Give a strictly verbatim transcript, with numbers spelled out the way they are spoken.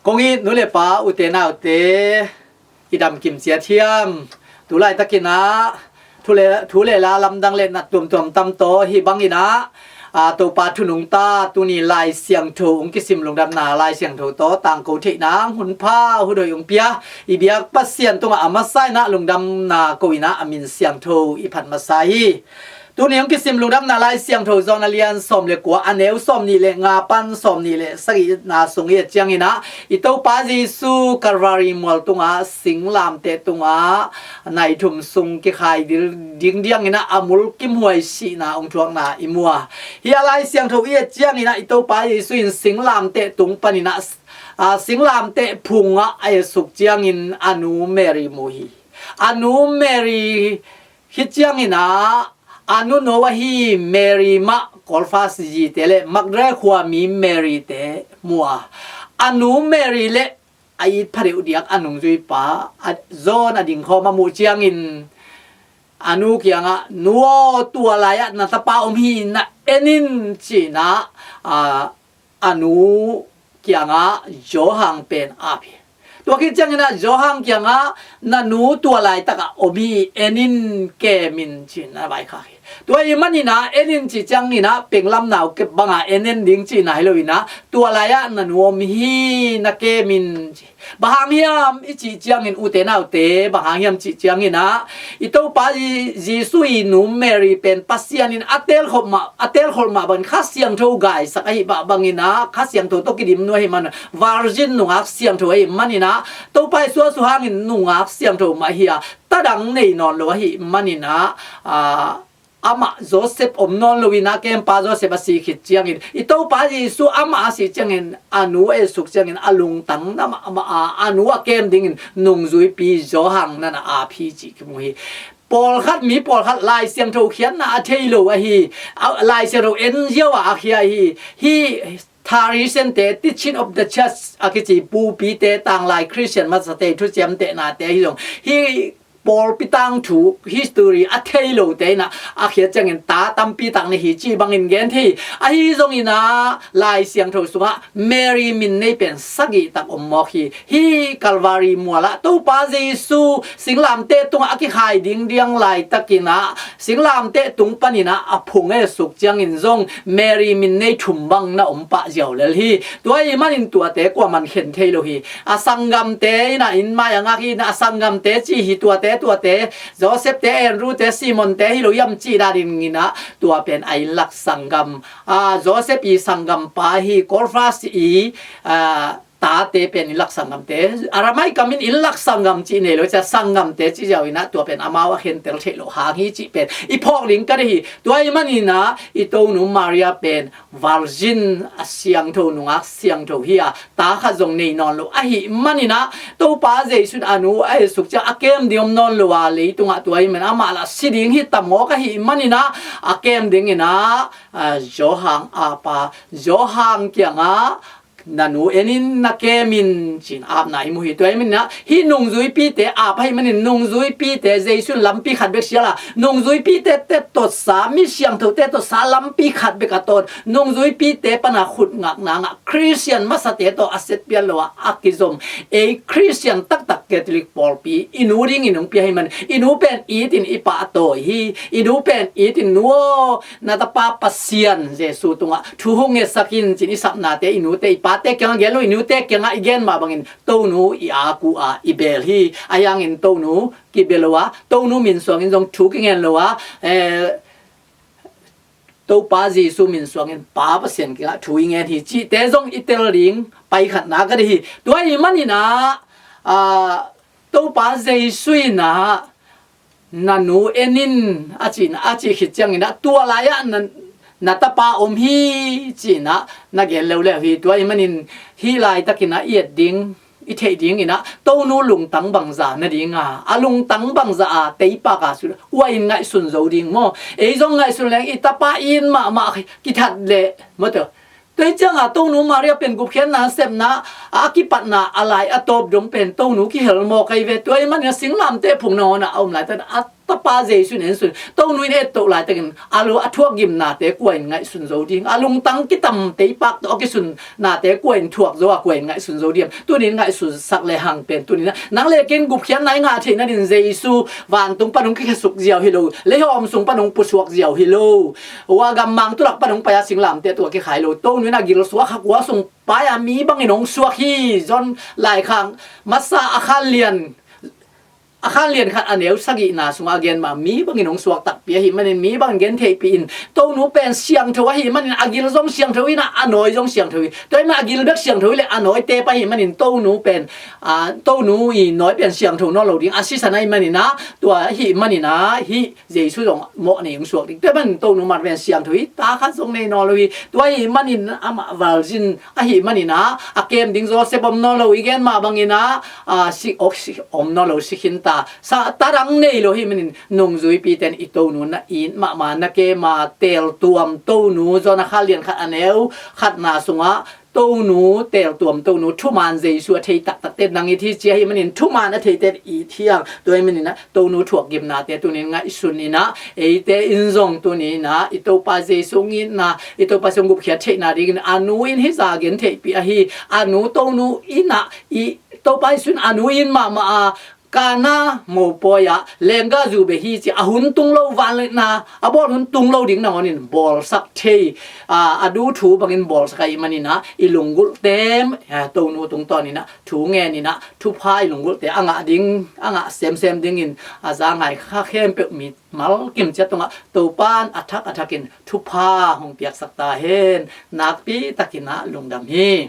Kong it nu le pa, ute naute, i damkim ciat hiam? Tulaitakin ah thu le, thu le la lamdang le nat tuamtuam tam tawh hih bangin ah, a, Topa thu nungta tuni Lai Siangtho hong kisim lungdamna Lai Siangtho tawh tangko theih nang hun pha hun hoih hong pia i biak Pasian tungah a masa in ah lungdamna ko in ah a min siangtho i phat masa hi. Tuni hong kisim lungdamna Lai Siangtho John a lian sawm le kua, a neu sawm nih le nga pan sawm nih le sagihna sung i et ciangin ah, i Topa Jesu Calvary mual tungah, singlamteh tungah nai thum sung kikhai dil, ding diangin ah a mulkimhuai sihna hong thuakna i mu a. Hih a Lai Siangtho i et ciangin ah, i Topa Jesu in singlamteh tung panin ah, a, singlamteh phungah a et suk ciangin a nu Mary mu hi. A nu Mary hi ciangin ah, a nu no ahi Mary mah, Clopas zite le Magdala khuami Mary te mu a. A nu Mary le a it pha deuh diak a nungzuipa, a, John a dingkhawm a muh ciangin a nu kiangah, "Nu aw, tua lai-ah na tapa om hi, na en in," ci-in ah, a, a nu kiangah Johan pen ap hi. Tua khit ciangin ah Johan kiangah, "Na nu tua laitakah om hi, en in, kem in," ci-in ah vaikhak hi. Tua ahih manin ah en in cih ciangin ah penglam nau kep bangah en en ding cihna hi loin ah, "Tua lai-ah na nu om hi, na kem in," ci. Bang hang hiam i cih ciangin, ute naute, bang hang hiam cih ciangin ah, i Topa i Jesu i nu Mary pen Pasian in a teelkholh mah, a teelkholh mah bangin Kha Siangtho gaisak ahih mah bangin ah, Kha Siangtho tawh kidim nuam ahih man, virgin nungak siangtho ahih manin ah, Topa i suahsuah hangin nungak siangtho mah hi a, tadang nei nawn lo ahih manin ah, a, amah Joseph om nawn loin ah, kempa Joseph a sih khit ciangin, i Topa Jesu amah a sih ciangin, a nu a et suk ciangin a lungtang na mahmah a, a nu a kem dingin nungzuipi Johan na na ap hi cih kimu hi. Pawlkhat, mi pawlkhat Lai Siangtho khiatna a thei lo ahi, a, Lai Siangtho en ziau a a khia hi. Hih Theresian te, Teaching of the Church a kici pupite, tanglai Christian masate thuciam tehnate ahi zong, hih pawlpi tangthu history a thei lote in ah a khiat ciangin ta tampi tak nei hi cih bangin gen thei. Ahi zongin ah Lai Siangtho sungah Mary min nei pen sagih tak om mawk hi. Hih Calvary mualah Topa Jesu singlamteh tungah a kikhai ding diang laitakin ah, singlamteh tung panin ah a phung a et suk ciangin zong Mary min nei thum bang na om pah ziau lel hi. Tua ahih manin tuate kuaman khen thei lo hi. A sanggamte in ah, inn mai a ngak in ah, a sanggamte ci hi, tuate, tuate, Joseph te, Andrew te, Simon te hi lo hiam cih dan in ah, tua pen a inn lak sanggam, a, Joseph i sanggampa hi, Clopas i, a, tate pen inn lak sanggamte, Aramaic kam in inn lak sanggam cih nei lo, cia sanggamte ci ziau in ah, tua pen amau a khentel theih loh hang hi cih pen i phawk ding ka deih hi. Tua ahih manin ah i Tonu Maria pen virgin, a siangtho, nungak siangtho hi a, ta khat zong nei nawn lo ahih manin ah, Topa Jesu in a nu a et suk ciang a kem ding om nawn lo a, leitungah tua ahih manin amah lah si ding hi ta mawk ahih manin ah, a kem dingin ah, a, Johan ap a, Johan kiangah, "Na nu en in, na kem in," ci-in apna i mu hi. Tua ahih manin ah, hih nungzuipite ap ahih manin, nungzuipite Jesu in lampi khat bek sial a, nungzuipite te tawh sa, mi siangthote tawh sa lampi khat bek a tawt, nungzuipite pana khut ngakna ngah, Khristian masate tawh a setpian lo a, a kizom, ei Khristian taktak Catholic pawlpi i nu dingin hong pia ahih manin, i nu pen itin i pahtawi hi. I nu pen itin, "Nu aw, na tapa Pasian Jesu tungah thu hong ngetsak in," ci-in i sapnate, i nute, i pate kiangah gen lo, i nute kiangah i gen mah bangin Tonu i ak uh a, i beel hi. Ahi hangin Tonu kibia lo a, Tonu min suangin zong thu kingen lo a, eh, Topa Jesu min suangin Pa Pasian kiangah thu i ngen hi cihte zong i tel ding pai khatna ka deih hi. Tua ahih manin ah, ah, Topa Jesu in ah, "Na nu en in," a cih, a cih khit ciangin ah, "Tua lai-ah na, na tapa om hi," ci-in ah na gen leuleu hi. Tua ahih manin hih laitakin ah i et ding, i theih dingin ah, Tonu lungtang bangza na ding a, a lungtang bangza a, teipak a sut, ua in ngaihsun zo ding maw? Ei zong ngaihsun leng i tapa i it mahmah kithat leh, maw, tua Tua hi ciangah Tonu Maria pen gupkhiatna sepna a kipatna a lai a tawp dong pen Tonu kihel mawk ahi ve. Tua ahih manin a singlamteh phung nangawn ah a om laitak a, Tapa Jesu in en sun, Tonu in et toh laitakin a lu a thuak gimnate kua in ngaihsun zo ding? A lungtang kitam teipak tawh a kisunnate kua in thuak zo a, kua in ngaihsun zo ding? Tunin ngaihsunsak le hang pen tunin ah nang le kei in gupkhiatna i ngah theih nadin Jesu vantung pan hong kikhesuk ziau hi lo, leihawm sung pan hong pusuak ziau hi lo, ua gammang tulak pan hong pai a singlamteh tungah kikhai lo, Tonu in a gilsuak khak ua sung pai a mi bangin hong suak hi. John laikhak masa a khanlian a khanlian khat a neu sagihna sungah a gen mah mi bangin hong suak takpi ahih manin mi bangin gen theihpih in, Tonu pen siangtho ahih manin a gil zong siangtho in ah a nawi zong siangtho hi. Tua ahih manin a gil bek siangtho hi le a nawite pai ahih manin Tonu pen, a, Tonu i nawi pen siangtho nawn lo ding a sisan ahih manin ah, tua ahih manin ah hih Jesu zong mawh nei hong suak ding. Tua ahih manin Tonu man pen siangtho hi, ta khat zong nei nawn lo hi. Tua ahih manin amah valzin ahih manin ah a kem ding Joseph om nawn lo, i gen mah bangin ah, a, si, ok, si, om nawn lo, si khin ta. Sa, ta dang nei lo ahih manin nungzuipite in i Tonu na it mahmah, na kem a, teltuam Tonu, John a khanlian khat a neu khatna sungah Tonu, teltuam Tonu, thuman Jesu a thei taktakte nang it hi ci ahih manin thuman a theite it hi hang. Tua ahih manin ah Tonu thuak gimnate tunin ngaihsun in ah, eite in zong tunin ah i Topa Jesu hong itna, i Topa Jesu hong gupkhiat theihna dingin a nu in hih zah gen theihpih ahi. A nu, Tonu in ah, i Topa Jesu in a nu it mahmah a, Kana mopawi ah lenggahzu beh hi ci a, hun tung lo, vangliatna a bawl hun tung lo ding nangawnin bawlsak thei, a, a duh thu bangin bawlsak ahih manin ah i lunggulhte, a, Tonu tungtawnin ah thu ngenin ah thupha i lunggulhte a ngah ding, a ngah semsem dingin a za ngai kha khempeuh mimal kimciat tungah Topa in a thak a thakin thupha hong piaksak ta hen. Nakpi takin ah lungdam hi.